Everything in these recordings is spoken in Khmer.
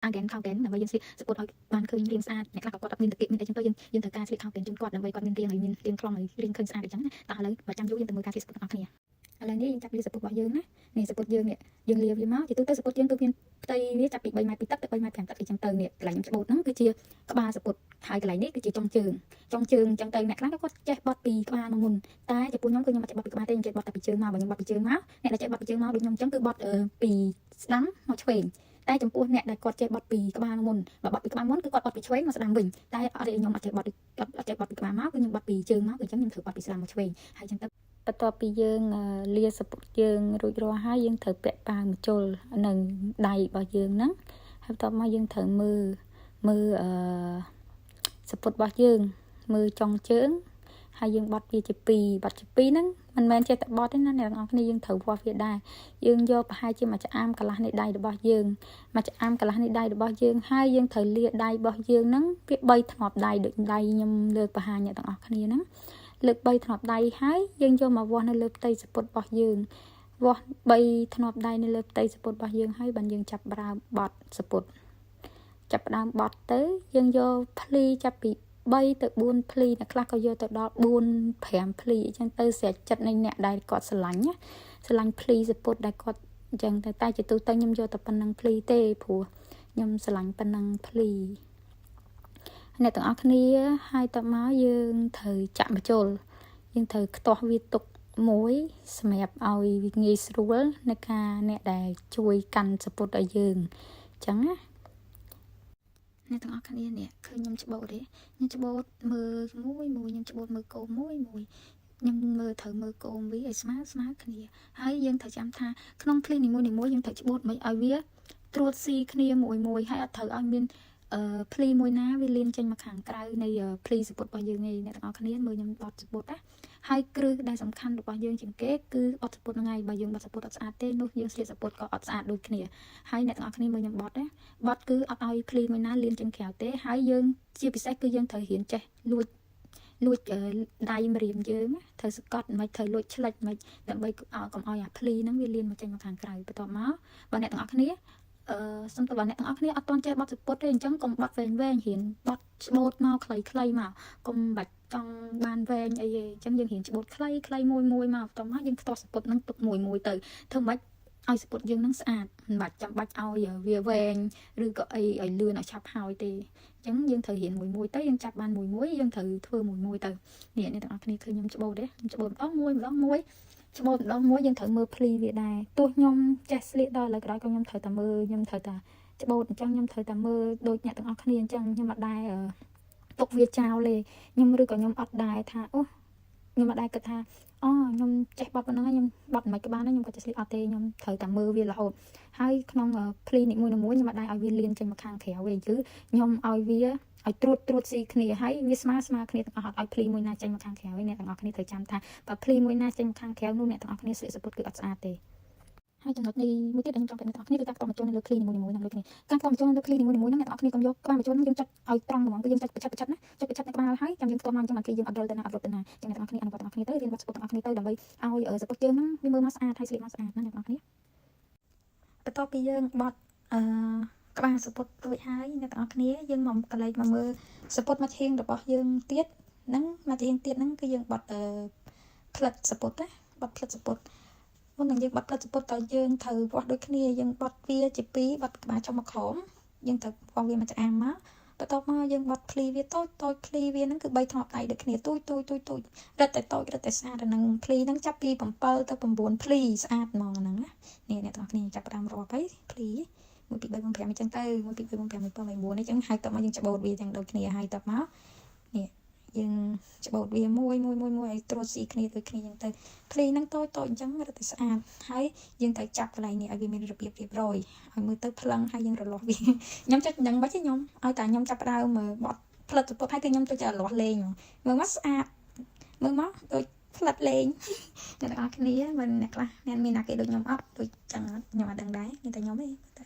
អាហ្គេនខោហ្គេនដើម្បីយើងស្លៀកសំពត់ឲ្យបានឃើញរាងស្អាតអ្នកខ្លះក៏គាត់អត់មានតាគៀកមានអីចឹងទៅយើងយើងត្រូវការស្លៀកខោហ្គេនជូនគាត់ដើម្បីគាត់មានរាងឲ្យមានរាងខ្លងឲ្យរាងឃើញស្អាតអញ្ចឹងណាតោះឥឡូវបើចាំយូរយើងទៅមើលការស្លៀកសំពត់ទាំងអស់គ្នាឥឡូវនេះយើងចាប់លាសំពត់របស់យើងណានេះសំពត់យើងនេះយើងលាវាមកជាទូទៅសំពត់យើងគឺមានផ្ទៃវាចាប់ពី3ម៉ែត្រ2ទឹកទៅ3ម៉ែត្រ5ទឹកអីចឹងទៅនេះកន្លែងខ្ញុំច្បូតហ្នឹងគឺជាក្បាលសំពត់ហើយកន្លែងនេះគឺជាចុងជើងចុងជើងអញ្ចឹងទៅអ្នកខ្លះក៏គាត់ចេះបត់ពីក្បាលមកមុនតែចំពោះខ្ញុំគឺខ្ញុំអត់ចេះបត់ពីក្បាលទេខ្ញុំចេះបត់តែពីជើងមកបើខ្ញុំបត់ពីជើងមកអ្នកដែលចេះបត់ពីជើងមកដូចខ្ញុំអញ្ចឹងគឺបត់ពីស្ដាំមកឆ្វេងតែចំពោះអ្នកដែលគាត់ចេះបត់ពីក្បាលមុនបើបត់ពីក្បាលមុនគឺគាត់បត់ពីឆ្វេងមកស្ដាំវិញតែអត់ទេខ្ញុំអត់ចេះបត់អត់ចេះបត់ពីក្បាលមកគឺខ្ញុំបត់ពីជើងមកគឺអញ្ចឹងខ្ញុំត្រូវបត់ពីស្ដាំមកឆ្វេងហើយអញ្ចឹងទៅ បន្ទាប់ពីយើងលាសំពត់យើងរួចរាល់ហើយយើងត្រូវពាក់ប៉ាវម្ជុលនឹងដៃរបស់យើងហ្នឹងហើយបន្ទាប់មកយើងត្រូវមើលមើលអឺសំពត់របស់យើងមើលចុងជើងហើយយើងបត់វាជា2បត់ជា2ហ្នឹងមិនមែនចេះតែបត់ទេណាអ្នកទាំងអស់គ្នាយើងត្រូវវាស់វាដែរយើងយកប្រហែលជាមួយឆ្អាមកន្លះនៃដៃរបស់យើងមួយឆ្អាមកន្លះនៃដៃរបស់យើងហើយយើងត្រូវលាដៃរបស់យើងហ្នឹងវា3ធ្នាប់ដៃដូចដៃខ្ញុំលើកបង្ហាញអ្នកទាំងអស់គ្នាហ្នឹងលើក3ធ្នាប់ដៃហើយយើងយកមកវាស់នៅលើផ្ទៃសំពត់របស់យើងវាស់3ធ្នាប់ដៃនៅលើផ្ទៃសំពត់របស់យើងហើយបានយើងចាប់ដើមបត់សំពត់ចាប់ដើមបត់ទៅយើងយកភ្លីចាប់ពី3ទៅ4ភ្លីអ្នកខ្លះក៏យកទៅដល់4 5ភ្លីអញ្ចឹងទៅស្រេចចិត្តនៃអ្នកដែលគាត់ស្រឡាញ់ណាស្រឡាញ់ភ្លីសំពត់ដែលគាត់អញ្ចឹងតែតែជាទូទៅខ្ញុំយកតែប៉ុណ្ណឹងភ្លីទេព្រោះខ្ញុំស្រឡាញ់ប៉ុណ្ណឹងភ្លីអ្នកទាំងអស់គ្នាហើយតមកយើងត្រូវចាក់ម្ជុលយើងត្រូវខ្ទាស់វាទុកមួយសម្រាប់ឲ្យវាងាយស្រួលในការអ្នកដែលជួយកាន់សំពត់ឲ្យយើងអញ្ចឹងណា អ្នកទាំងអស់គ្នានេះឃើញខ្ញុំច្បូតទេខ្ញុំច្បូតមើលមួយមួយខ្ញុំច្បូតមើលគោមមួយមួយខ្ញុំមើលត្រូវមើលគោមវាឲ្យស្មើស្មើគ្នាហើយយើងត្រូវចាំថាក្នុងភ្លីនីមួយនីមួយយើងត្រូវច្បូតមិនឲ្យវាត្រួតស៊ីគ្នាមួយមួយហើយអត់ត្រូវឲ្យមានអឺភ្លីមួយណាវាលៀនចេញមកខាងក្រៅនៃភ្លីសំពត់របស់យើងឯងអ្នកទាំងអស់គ្នាមើលខ្ញុំបត់សំពត់ណាហើយគ្រឹះដែលសំខាន់របស់យើងជាងគេគឺបត់សំពត់ហ្នឹងឯងបើយើងបត់សំពត់អត់ស្អាតទេនោះយើងស្លៀកសំពត់ក៏អត់ស្អាតដូចគ្នាហើយអ្នកទាំងអស់គ្នាមើលខ្ញុំបត់ណាបត់គឺអត់ឲ្យភ្លីមួយណាលៀនចេញក្រៅទេហើយយើងជាពិសេសគឺយើងត្រូវរៀនចេះលួចលួចដៃម្រាមយើងត្រូវសកត់មិនត្រូវលួចឆ្លិចមិនដើម្បីកុំឲ្យអាភ្លីហ្នឹងវាលៀនមកចេញមកខាងក្រៅបន្ទាប់មកបើអ្នកទាំងអស់គ្នាអឺសំទោសបើអ្នកទាំងអស់គ្នាអត់ទាន់ចេះបត់សំពត់ទេអញ្ចឹងកុំបត់វែងវែងរៀនបត់ច្បូតមកខ្លីៗមកកុំបាច់ចង់បានវែងអីទេអញ្ចឹងយើងរៀនច្បូតខ្លីខ្លីមួយមួយមកបន្ទាប់មកយើងខ្ទាស់សំពត់ហ្នឹងទុកមួយមួយទៅធ្វើម៉េចឲ្យសំពត់យើងនឹងស្អាតមិនបាច់ចាំបាច់ឲ្យវាវែងឬក៏អីឲ្យលឿនឲ្យឆាប់ហើយទេអញ្ចឹងយើងត្រូវរៀនមួយមួយទៅយើងចាប់បានមួយមួយយើងត្រូវធ្វើមួយមួយទៅនេះអ្នកទាំងអស់គ្នាឃើញខ្ញុំច្បូតទេខ្ញុំច្បូតម្ដងមួយម្ដងមួយច្បូតម្ដងមួយយើងត្រូវមើលភ្លីវាដែរទោះខ្ញុំចេះស្លៀកដល់ឥឡូវក្រោយក៏ខ្ញុំត្រូវតែមើលខ្ញុំត្រូវតែច្បូតអញ្ចឹងខ្ញុំត្រូវតែមើលដូចអ្នកទាំងអស់គ្នាអញ្ចឹងខ្ញុំអត់ដែរទុកវាចោលទេខ្ញុំឬក៏ខ្ញុំអត់ដែរថាអូខ្ញុំអត់ដែរគិតថាអូខ្ញុំចេះបត់ប៉ុណ្ណឹងខ្ញុំបត់មិនក៏បានដែរខ្ញុំក៏ចេះស្លៀកអត់ទេខ្ញុំត្រូវតែមើលវារហូតហើយក្នុងភ្លីនីមួយៗខ្ញុំអត់ដែរឲ្យវាលៀនចេញមកខាងក្រៅទេគឺខ្ញុំឲ្យវាឲ្យត្រួតត្រួតស៊ីគ្នាហើយវាស្មើស្មើគ្នាទាំងអស់អត់ឲ្យភ្លីមួយណាចេញមកខាងក្រៅទេអ្នកទាំងអស់គ្នាត្រូវចាំថាបើភ្លីមួយណាចេញមកខាងក្រៅនោះអ្នកទាំងអស់គ្នាស្លៀកសំពត់គឺអត់ស្អាតទេហើយចំណុចនេះមួយទៀតដែលខ្ញុំចង់ប្រាប់អ្នកទាំងអស់គ្នាគឺការខ្ទាស់ម្ជុលនៅលើភ្លីនីមួយៗហ្នឹងដូចគ្នាការខ្ទាស់ម្ជុលនៅលើភ្លីនីមួយៗហ្នឹងអ្នកទាំងអស់គ្នាកុំយកក្បាលម្ជុលហ្នឹងយើងចុចឲ្យត្រង់ហ្មងគឺយើងចុចប្រឆិតប្រឆិតណាចុចប្រឆិតនៅក្បាលហើយចាំយើងខ្ទាស់មកអញ្ចឹងបានគេយើងអត់រិលទៅណាអត់រត់ទៅណាអញ្ចឹងអ្នកទាំងអស់គ្នាអនុវត្តទាំងអស់គ្នាទៅរៀនបត់សំពត់ទាំងអស់គ្នាទៅដើម្បីឲ្យសំពត់យើងហ្នឹងវាមើលមកស្អាតហើយស្លៀកមកស្អាតណាអ្នកទាំងអស់គ្នាបន្ទាប់ពីយើងបត់អឺក្បាលសំពត់រួចហើយអ្នកទាំងអស់គ្នាយើងមកកលេចមកមើលសំពត់មួយឈៀងរបស់យើងទៀតហ្នឹងមួយឈៀងទៀតហ្នឹងគឺយើងបត់អឺផ្លិតសំពត់ណាបត់ផ្លិតសំពត់មុននឹងយើងបត់ផ្លិតសំពត់តើយើងត្រូវវាស់ដូចគ្នាយើងបត់វាជាពីរបត់ក្បាលចុះមកក្រោមយើងត្រូវវាស់វាមួយច្អាមមកបន្ទាប់មកយើងបត់ភ្លីវាតូចតូចភ្លីវាហ្នឹងគឺ3ធ្នាប់ដៃដូចគ្នាទូចទូចទូចទូចរឹតតែតូចរឹតតែស្អាតអាហ្នឹងភ្លីហ្នឹងចាប់ពី7ទៅ9ភ្លីស្អាតហ្មងហ្នឹងណានេះអ្នកទាំងអស់គ្នាចាប់ផ្ដើមរាប់ហើយភ្លី1 2 3 4 5អញ្ចឹងទៅ1 2 3 4 5 6 7 8 9អញ្ចឹងហើយតមកយើងច្បូតវាទាំងដូចគ្នាហើយតមកនេះយើងច្បូតវាមួយមួយមួយមួយឲ្យត្រួតស៊ីគ្នាដូចគ្នាអញ្ចឹងទៅភ្លីហ្នឹងតូចតូចអញ្ចឹងរឹតតែស្អាតហើយយើងត្រូវចាប់កន្លែងនេះឲ្យវាមានរបៀបរៀបរយឲ្យមើលទៅភ្លឹងហើយយើងរលាស់វាខ្ញុំចុចនឹងបាច់ខ្ញុំឲ្យតែខ្ញុំចាប់ផ្ដើមបត់ផ្លិតសំពត់ហើយគឺខ្ញុំចូលចិត្តរលាស់លេងមើលមកស្អាតមើលមកដូចផ្លិតលេងអ្នកទាំងអស់គ្នាមិនអ្នកខ្លះអ្នកមានណាគេដូចខ្ញុំអត់ដូចចឹងខ្ញុំអត់ដឹងដែរមានតែខ្ញុំទេទៅ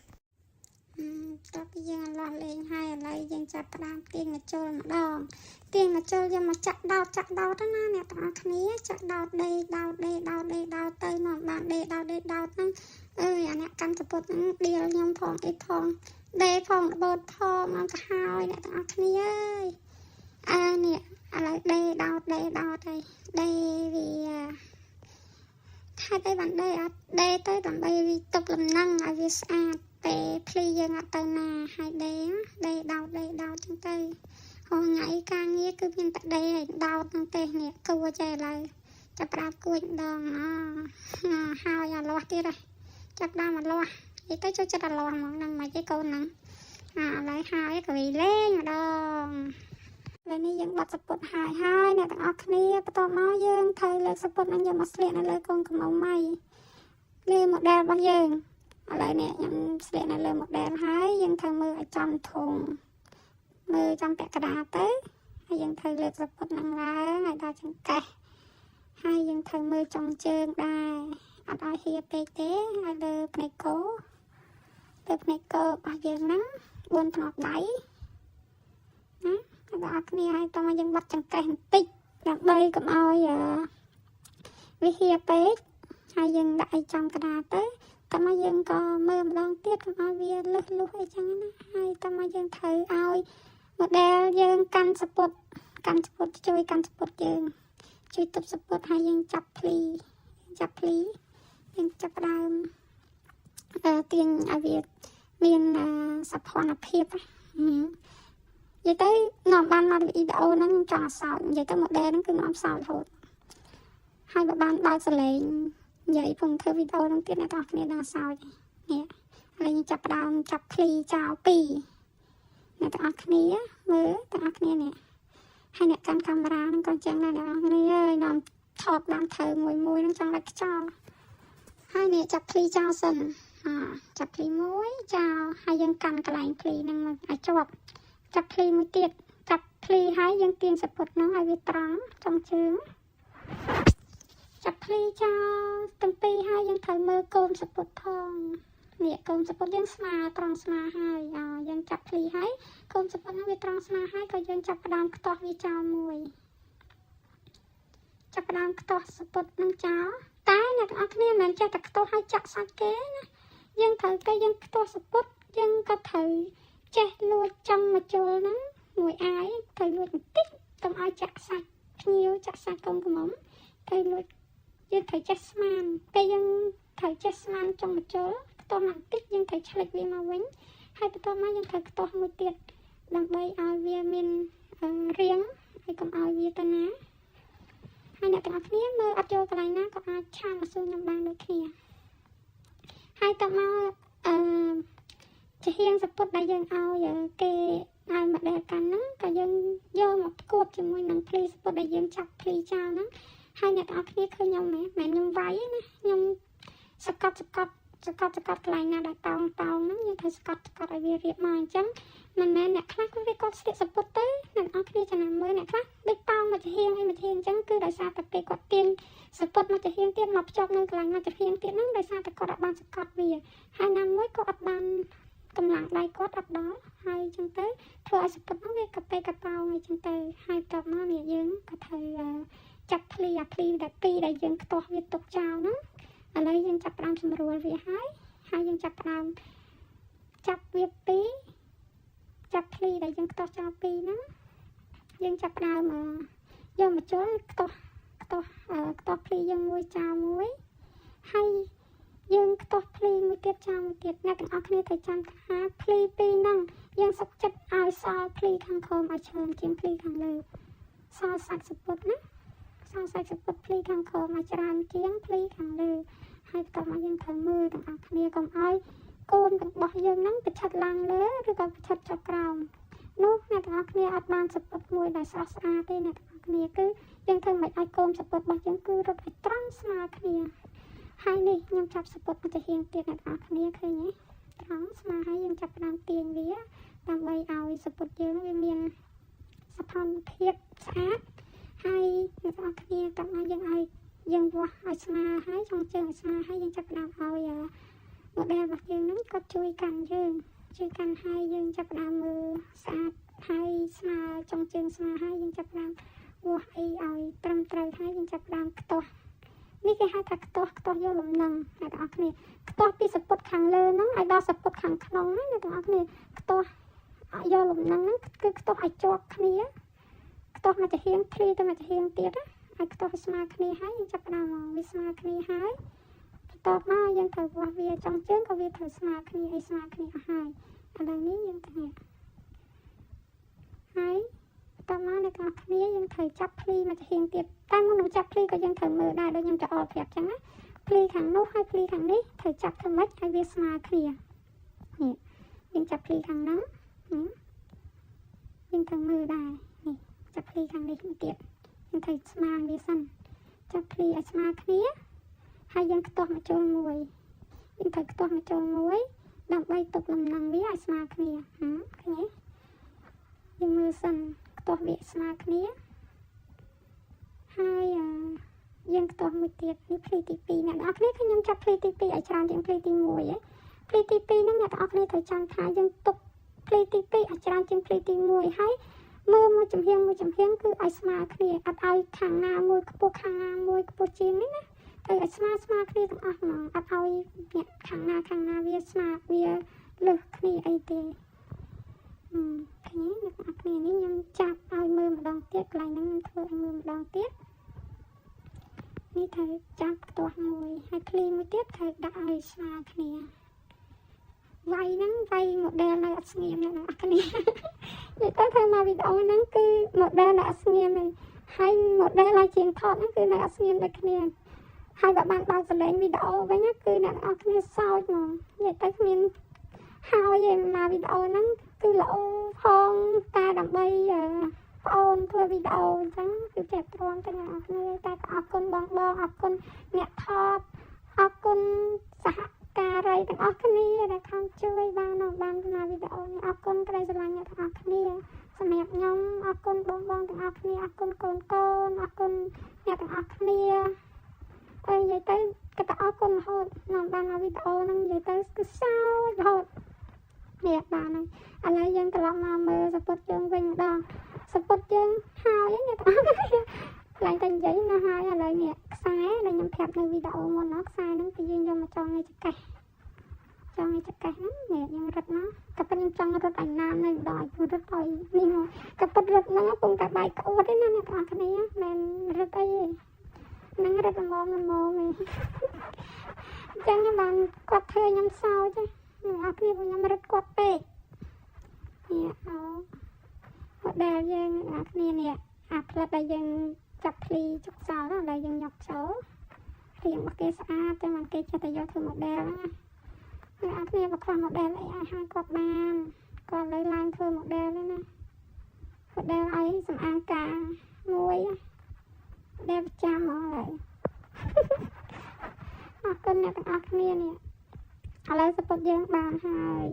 តពីយើងលាស់លេងហើយឥឡូវយើងចាប់ផ្ដើមទាញម្ជុលម្ដងទាញម្ជុលយកមកចាក់ដោតចាក់ដោតណាអ្នកទាំងអស់គ្នាចាក់ដោតដេដោតដេដោតដេដោតទៅមកបានដេដោតដេដោតហ្នឹងអើយអាអ្នកកាន់សំពត់ហ្នឹងដៀលខ្ញុំផងអីផង ដេផងរបូតផងមកទៅហើយអ្នកទាំងអស់គ្នាអើយអើនេះឥឡូវដេដោតដេដោតហើយដេវាហេតុអីបានដេអត់ដេទៅដើម្បីវាទប់លំនឹងឲ្យវាស្អាតពេលភ្លីយើងអត់ទៅណាហើយដេដេដោតដេដោតចឹងទៅហងៃការងារគឺមានតែដេហើយដោតហ្នឹងទេនេះគួរចេះឥឡូវចាប់ផ្ដើមគួចម្ដងអហើយអាលាស់ទៀតហើយចាប់ដើមអាលាស់និយាយទៅចូលចិត្តអាលាស់ហ្មងហ្នឹងមិនទេកូនហ្នឹងអាឥឡូវហើយក៏វាលេងម្ដងឥឡូវនេះយើងបាត់សពុតហើយហើយអ្នកទាំងអស់គ្នាបន្ទាប់មកយើងត្រូវលើកសពុតហ្នឹងយកមកស្លៀកនៅលើកូនក្រមុំហើយលើ model របស់យើងឥឡូវនេះខ្ញុំស្លៀកនៅលើ model ហើយយើងត្រូវមើលឲ្យចំធំមើលចំពាក់កណ្ដាលទៅហើយយើងត្រូវលើកសពុតហ្នឹងឡើងឲ្យដល់ចង្កេះហើយយើងត្រូវមើលចុងជើងដែរអត់ឲ្យហៀពេកទេឲ្យលើភ្នែកគោលើភ្នែកគោរបស់យើងហ្នឹង4ថ្នប់ដៃណាអ្នកទាំងអស់គ្នាហើយតោះមកយើងបត់ចង្កេះបន្តិចដើម្បីកុំឲ្យវាហៀពេកហើយយើងដាក់ឲ្យចំកណ្ដាលទៅតើមកយើងក៏មើលម្ដងទៀតកុំឲ្យវាលឹះលុះអីចឹងណាហើយតើមកយើងត្រូវឲ្យ model យើងកាន់សពុតកាន់សពុតជួយកាន់សពុតយើងជួយទប់សពុតហើយយើងចាប់ភ្លីចាប់ភ្លីយើងចាប់ផ្ដើមអឺទាញឲ្យវាមានសោភ័ណភាពនិយាយទៅនាំបានមកវីដេអូហ្នឹងចង់អសោចនិយាយទៅ model ហ្នឹងគឺនាំសោចរហូតហើយបើបានបើកសលេងនិយាយពងធ្វើវីដេអូហ្នឹងទៀតអ្នកទាំងអស់គ្នាដល់សោចនេះឥឡូវយើងចាប់ផ្ដើមចាប់ភ្លីចោលពីរអ្នកទាំងអស់គ្នាមើលទាំងអស់គ្នានេះហើយអ្នកកាន់កាមេរ៉ាហ្នឹងក៏ចឹងដែរអ្នកទាំងអស់គ្នាអើយនាំថតបានត្រូវមួយមួយហ្នឹងចង់ដាច់ខ្យល់ហើយនេះចាប់ភ្លីចោលសិនអចាប់ភ្លីមួយចោលហើយយើងកាន់កន្លែងភ្លីហ្នឹងមកឲ្យជាប់ចាប់ភ្លីមួយទៀតចាប់ភ្លីហើយយើងទាញសពុតហ្នឹងឲ្យវាត្រង់ចំជើងចាប់ភ្លីចោលទាំងពីរហើយយើងត្រូវមើលកូនសពុតផងនេះកូនសពុតយើងស្មើត្រង់ស្មើហើយអយើងចាប់ភ្លីហើយកូនសពុតហ្នឹងវាត្រង់ស្មើហើយក៏យើងចាប់ផ្ដើមខ្ទាស់វាចោលមួយចាប់ផ្ដើមខ្ទាស់សពុតនឹងចោលតែអ្នកទាំងអស់គ្នាមិនមែនចេះតែខ្ទាស់ឲ្យចាក់សាច់គេណាយើងត្រូវគេយើងខ្ទាស់សពុតយើងក៏ត្រូវចេះលួចចំមកជុលហ្នឹងមួយអាយត្រូវលួចបន្តិចកុំឲ្យចាក់សាច់ភ្ញៀវចាក់សាច់កូនក្រមុំត្រូវលួចយើងត្រូវចេះស្មានពេលយើងត្រូវចេះស្មានចុងមកជុលខ្ទាស់បន្តិចយើងត្រូវឆ្លិចវាមកវិញហើយបន្ទាប់មកយើងត្រូវខ្ទាស់មួយទៀតដើម្បីឲ្យវាមានរាងហើយកុំឲ្យវាទៅណាហើយអ្នកទាំងអស់គ្នាមើលអត់ចូលកន្លែងណាក៏អាចឆានមកសួរខ្ញុំបានដូចគ្នាហើយតមកអឺជាហៀងសពុតដែលយើងឲ្យគេឲ្យមកដែលកាន់ហ្នឹងក៏យើងយកមកផ្គួបជាមួយនឹងភ្លីសពុតដែលយើងចាប់ភ្លីចោលហ្នឹងហើយអ្នកទាំងអស់គ្នាឃើញខ្ញុំមែនមិនខ្ញុំវាយទេណាខ្ញុំសកត់សកត់សកត់សកត់កន្លែងណាដែលតោងតោងហ្នឹងយើងត្រូវសកត់សកត់ឲ្យវារៀបមកអញ្ចឹងមិនមែនអ្នកខ្លះគាត់វាគាត់ស្លៀកសពុតទៅអ្នកទាំងអស់គ្នាចំណាំមើលអ្នកខ្លះដូចតោងមកចំហៀងអីមកចំហៀងអញ្ចឹងគឺដោយសារតែពេលគាត់ទាញសពុតមកចំហៀងទៀតមកភ្ជាប់នៅកន្លែងមកចំហៀងទៀតហ្នឹងដោយសារតែគាត់អត់បានសកត់វាហើយណាមួយក៏អត់បានកម្លាំងដៃគាត់អត់ដល់ហើយអញ្ចឹងទៅធ្វើឲ្យសពុតហ្នឹងវាកប៉េកប៉ោងអីចឹងទៅហើយបន្ទាប់មកនេះយើងក៏ត្រូវចាប់ភ្លីអាភ្លីដែលពីរដែលយើងខ្ទាស់វាទុកចោលហ្នឹងឥឡូវយើងចាប់ផ្ដើមសម្រួលវាហើយហើយយើងចាប់ផ្ដើមចាប់វាពីរចាប់ភ្លីដែលយើងខ្ទាស់ចោលពីរហ្នឹងយើងចាប់ផ្ដើមយកមកជុលខ្ទាស់ខ្ទាស់ខ្ទាស់ភ្លីយើងមួយចោលមួយហើយយើងខ្ទាស់ភ្លីមួយទៀតចោលមួយទៀតអ្នកទាំងអស់គ្នាត្រូវចាំថាភ្លីពីរហ្នឹងយើងសុខចិត្តឲ្យសល់ភ្លីខាងក្រោមឲ្យច្រើនជាងភ្លីខាងលើសល់សាច់សពុតណាសល់សាច់សពុតភ្លីខាងក្រោមឲ្យច្រើនជាងភ្លីខាងលើហើយបន្ទាប់មកយើងត្រូវមើលទាំងអស់គ្នាកុំឲ្យកូនរបស់យើងហ្នឹងប្រឆិតឡើងលើឬក៏ប្រឆិតចុះក្រោមនោះអ្នកទាំងអស់គ្នាអត់បានសពុតមួយដែលស្រស់ស្អាតទេអ្នកទាំងអស់គ្នាគឺយើងធ្វើមិនឲ្យកូនសពុតរបស់យើងគឺរត់ឲ្យត្រង់ស្មើគ្នាហើយនេះខ្ញុំចាប់សពុតមកទៅហៀងទៀតអ្នកទាំងអស់គ្នាឃើញទេត្រង់ស្មើហើយយើងចាប់ផ្ដើមទាញវាដើម្បីឲ្យសពុតយើងវាមានសោភ័ណភាពស្អាតហើយអ្នកទាំងអស់គ្នាតោះមកយើងឲ្យយើងវាស់ឲ្យស្មើហើយចុងជើងឲ្យស្មើហើយយើងចាប់ផ្ដើមឲ្យ model របស់យើងហ្នឹងគាត់ជួយកាន់យើងជួយកាន់ហើយយើងចាប់ផ្ដើមមើលស្អាតហើយស្មើចុងជើងស្មើហើយយើងចាប់ផ្ដើមវាស់អីឲ្យត្រឹមត្រូវហើយយើងចាប់ផ្ដើមខ្ទាស់ នេះគេហៅថាខ្ទាស់ខ្ទាស់យកលំនឹងអ្នកទាំងអស់គ្នាខ្ទាស់ពីសពុតខាងលើហ្នឹងឲ្យដល់សពុតខាងក្នុងណាអ្នកទាំងអស់គ្នាខ្ទាស់យកលំនឹងហ្នឹងគឺខ្ទាស់ឲ្យជាប់គ្នាខ្ទាស់មកចំហៀងភ្លីទៅមកចំហៀងទៀតណាឲ្យខ្ទាស់ឲ្យស្មើគ្នាហើយយើងចាប់ផ្ដើមមកវាស្មើគ្នាហើយបន្ទាប់មកយើងត្រូវវាស់វាចុងជើងក៏វាត្រូវស្មើគ្នាឲ្យស្មើគ្នាអស់ហើយឥឡូវនេះយើងទៅហើយតមកអ្នកទាំងអស់គ្នាយើងត្រូវចាប់ភ្លីមកចំហៀងទៀតតែមុននឹងចាប់ភ្លីក៏យើងត្រូវមើលដែរដូចខ្ញុំจะអល់ប្រាប់ចឹងណាភ្លីខាងនោះហើយភ្លីខាងនេះត្រូវចាប់ធ្វើម៉េចឲ្យវាស្មើគ្នានេះយើងចាប់ភ្លីខាងហ្នឹងយើងត្រូវមើលដែរនេះចាប់ភ្លីខាងនេះទៀតយើងត្រូវស្មើវាសិនចាប់ភ្លីឲ្យស្មើគ្នាហើយយើងខ្ទាស់មកចូលមួយយើងត្រូវខ្ទាស់មកចូលមួយដើម្បីទុកលំនឹងវាឲ្យស្មើគ្នាឃើញទេយើងមើលសិនខ្ទាស់វាស្មើគ្នាហើយយើងខ្ទាស់មួយទៀតនេះភ្លីទី2អ្នកនរគ្នាខ្ញុំចាប់ភ្លីទី2ឲ្យច្រើនជាងភ្លីទី1ហ៎ភ្លីទី2ហ្នឹងអ្នកទាំងអស់គ្នាត្រូវចាំថាយើងទុកភ្លីទី2ឲ្យច្រើនជាងភ្លីទី1ហើយមើលមួយចំហៀងមួយចំហៀងគឺឲ្យស្មើគ្នាអត់ឲ្យខាងណាមួយខ្ពស់ខាងណាមួយខ្ពស់ជាងនេះណាត្រូវឲ្យស្មើស្មើគ្នាទាំងអស់ហ្មងអត់ឲ្យអ្នកខាងណាខាងណាវាស្មើវាលើសគ្នាអីទេឃើញអ្នកទាំងអស់គ្នានេះខ្ញុំចាប់ឲ្យមើលម្ដងទៀតកន្លែងហ្នឹងខ្ញុំធ្វើឲ្យមើលម្ដងទៀតនេះត្រូវចាប់ខ្ទាស់មួយហើយភ្លីមួយទៀតត្រូវដាក់ឲ្យស្មើគ្នាវាយហ្នឹងវាយ model នៅអត់ស្ងៀមអ្នកទាំងអស់គ្នានិយាយទៅធ្វើមកវីដេអូហ្នឹងគឺ model នៅអត់ស្ងៀមទេហើយ model ឲ្យជាងថតហ្នឹងគឺនៅអត់ស្ងៀមដូចគ្នាហើយបើបានបើកសលេងវីដេអូវិញគឺអ្នកទាំងអស់គ្នាសើចហ្មងនិយាយទៅគ្មានហើយឯមកវីដេអូហ្នឹងគឺល្អផងតែដើម្បីប្អូនធ្វើវីដេអូអញ្ចឹងគឺចេះទ្រាំទៅអ្នកនរគ្នាតែក៏អរគុណបងបងអរគុណអ្នកថតអរគុណសហការីទាំងអស់គ្នាដែលខំជួយបានបានមកវីដេអូនេះអរគុណក្តីស្រឡាញ់អ្នកទាំងអស់គ្នាសម្រាប់ខ្ញុំអរគុណបងបងទាំងអស់គ្នាអរគុណកូនកូនអរគុណអ្នកទាំងអស់គ្នាអើយនិយាយទៅក៏តែអរគុណរហូតនាំបានមកវីដេអូហ្នឹងនិយាយទៅគឺសើចរហូតនេះបានហើយឥឡូវយើងត្រឡប់មកមើលសពុតយើងវិញម្ដងសពុតយើងហើយអ្នកទាំងអស់គ្នាឡើងតែនិយាយណាហើយឥឡូវនេះខ្សែដែលខ្ញុំប្រាប់នៅវីដេអូមុនណាខ្សែហ្នឹងគឺយើងយកមកចងឲ្យចង្កេះចងឲ្យចង្កេះហ្នឹងនេះយើងរត់មកក៏ប៉ុន្តែខ្ញុំចង់រត់ឲ្យណាមនៅម្ដងឲ្យរត់ឲ្យនេះមកក៏ប៉ុន្តែរត់ហ្នឹងកំពុងតែបែកក្អួតទេណាអ្នកទាំងអស់គ្នាមិនរត់អីទេហ្នឹងរត់ល្មមល្មមឯងអញ្ចឹងបានគាត់ធ្វើខ្ញុំសើចអ្នកអស់គ្នាខ្ញុំរត់គាត់ពេកនេះអូ model យើងអ្នកគ្នានេះអាផ្លិតដែលយើងចាប់ភ្លីចុកសល់ឥឡូវយើងយកចូលរៀងរបស់គេស្អាតតែមិនគេចេះតែយកធ្វើ model ហ្នឹងណាអ្នកអស់គ្នាបើខ្វះ model អីអាចឲ្យគាត់បានគាត់លើឡើងធ្វើ model ហ្នឹងណា model ឲ្យសម្អាងការមួយដែលប្រចាំហ្មងហើយអរគុណអ្នកទាំងអស់គ្នានេះឥឡូវសពុតយើងបានហើយ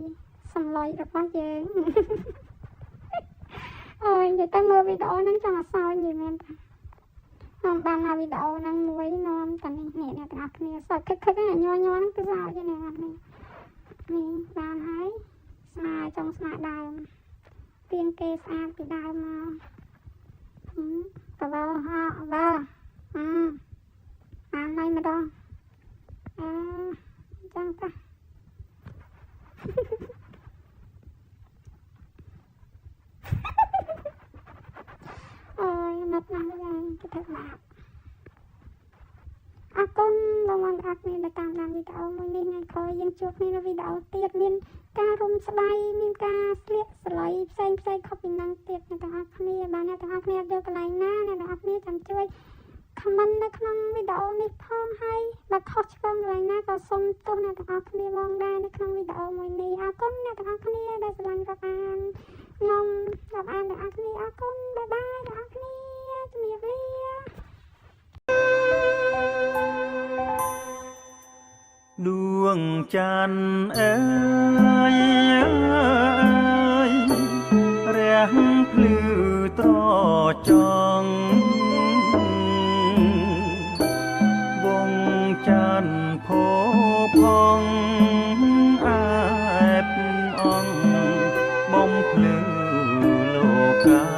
សម្លុយរបស់យើងអូយនិយាយទៅមើលវីដេអូហ្នឹងចង់អសោចនិយាយមែនតាខ្ញុំបានមកវីដេអូហ្នឹងមួយនាំតានេះអ្នកទាំងអស់គ្នាសើចខឹកខឹកញ័រញ័រហ្នឹងគឺសើចទេអ្នកទាំងអស់គ្នានេះបានហើយស្មាចុងស្មាដើមទៀងគេស្អាតពីដើមមកតវហោវអឺបានហើយម្ដងអឺចឹងតាអូយណាត់ណាស់យ៉ាងគេធ្វើបាបអរគុណបងប្អូនទាំងអស់គ្នាដែលតាមដានវីដេអូមួយនេះថ្ងៃក្រោយយើងជួបគ្នានៅវីដេអូទៀតមានការរុំស្បៃមានការស្លៀកស្លៃផ្សេងផ្សេងខុសពីនឹងទៀតអ្នកទាំងអស់គ្នាបាទអ្នកទាំងអស់គ្នាយកកន្លែងណាអ្នកទាំងអស់គ្នាចាំជួយ comment នៅក្នុងវីដេអូនេះផងហើយបើខុសឆ្គងកន្លែងណាក៏សូមទោសអ្នកទាំងអស់គ្នាផងដែរនៅក្នុងវីដេអូមួយនេះអរគុណអ្នកទាំងអស់គ្នាដែលស្រឡាញ់រាប់អានខ្ញុំរាប់អានទាំងអស់គ្នាអរគុណបាយបាយទាំងអស់គ្នាជំរាបលាដួងច័ន្ទអើយរះភ្លឺត្រចង់វងច័ន្ទផោផងអែបអងបំភ្លឺលោកា